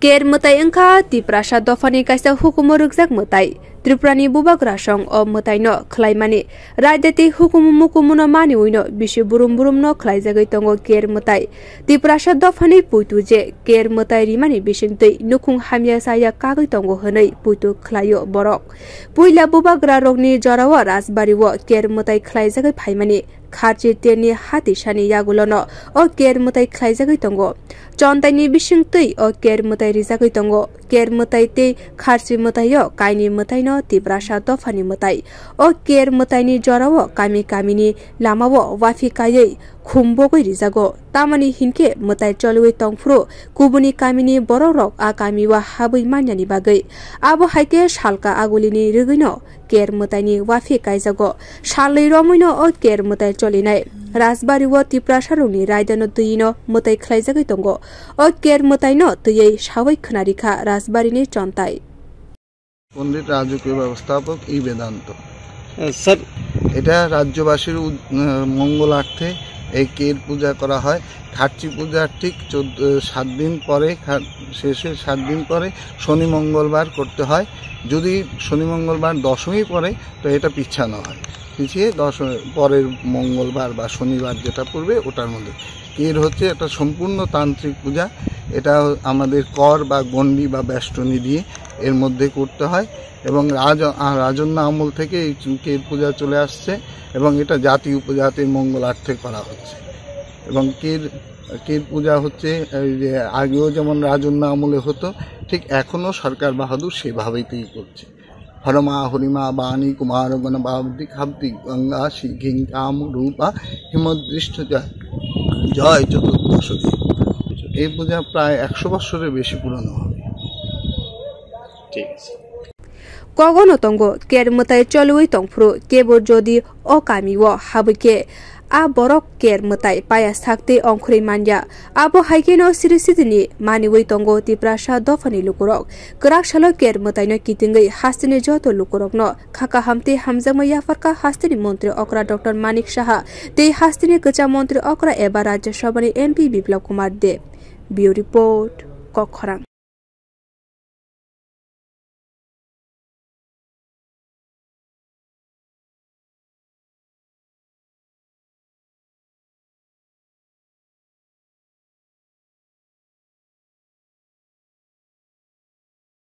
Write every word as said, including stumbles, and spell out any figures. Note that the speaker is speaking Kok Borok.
Ker mwtai wngkha Tiprasa dophani kaisa hukumu rwkjak mwtai. Tripurani bubagrasong o mwtaino khlaimani raida tei hukumu mukumuno maniwino bisi burum burumno khlaijagwi tongo ker mwtai. Tiprasa dophani puitu je ker mwtai rimani bisingtwi nukhung hamya saya kagwi tongo hwnwi puitu khlaio borok. Puila bubagrarokni jorao Rajbario ker mwtai khlaijagwi phaimani. Kharchi terni hatisani yagulono o ker mwtai khlaijagwi tongo. Chontaini bisingtwi o ker mwtai rijagwi tongo. Ker mwtai tei kharchi mwtaio kaini mwtaino Tiprasa dophani mwtai. O ker mwtaini jorao kami kamini lamao wafi kaiwi khum bogwi rijago. Tamoni hinkhe mwtai choliwi tongphuru kubuni kamini borokrok a kamio habwi manyani bagwi. Abo hai khe salka agulini rwgwino ker mwtaini wafi kaijago. Salni romwino o ker mwtai cholinai. Rajbario Tiprasarokni raidano twino mwtai khlaijagwi tongo. O ker mwtaino twiwi sawi khwnarikha Rajbarini chontai. পণ্ডিত রাজকীয় ব্যবস্থাপক ই বেদান্ত। আহ, স্যার। এটা রাজ্যবাসীর উদ-, আহ, মঙ্গলার্থে এই কের পূজা করা হয়। খার্চি পূজার ঠিক চোদ্দ, সাত দিন পরে, খা-, শেষের সাত দিন পরে শনি মঙ্গলবার করতে হয়। যদি শনি মঙ্গলবার দশমী পড়ে, তো এটা পিছানো হয়, পিছিয়ে দশ, পরের মঙ্গলবার বা শনিবার যেটা পড়বে, ওটার মধ্যে। এর হচ্ছে একটা সম্পূর্ণ তান্ত্রিক পূজা। এটা আমাদের কর বা গণ্ডি বা বেষ্টনী দিয়ে এর মধ্যে করতে হয়। এবং রাজ-, আ, রাজন্য আমল থেকে এই চু-, কের পূজা চলে আসছে এবং এটা জাতি উপজাতির মঙ্গলার্থে করা হচ্ছে। এবং কের, কের পূজা হচ্ছে, এই যে আগেও যেমন রাজন্য আমলে হতো, ঠিক এখনও সরকার বাহাদুর সেভাবেই করছে। হরমা হরিমা বাণী কুমার গণবাবধি খাব্দি গঙ্গা সিংহিং কাম রূপা হিমদৃষ্ট জয়, জয় চতুর্দশ। এই পূজা প্রায় একশো বছরের বেশি পুরনো হবে। ঠিক আছে। Kogono tongo, ker mwtai choliwi tongphuru, kebo jodi o kamio habwi khe, a borok ker mwtai paya saktwi ongkhorwi manya. Abo hai kheno siri sidini maniwi tongo Tiprasa dophani lukurok. Kwrak salo ker mwtaino kitingwi hasteni joto lukurokno kha kaham tei hamjakma yapharkha hasteni montri okra Doctor Manik Saha tei hasteni kwcham montri okra eba Rajya Sabhani M P Biplab Kumar Deb. Bureau Report, Kokkhorang.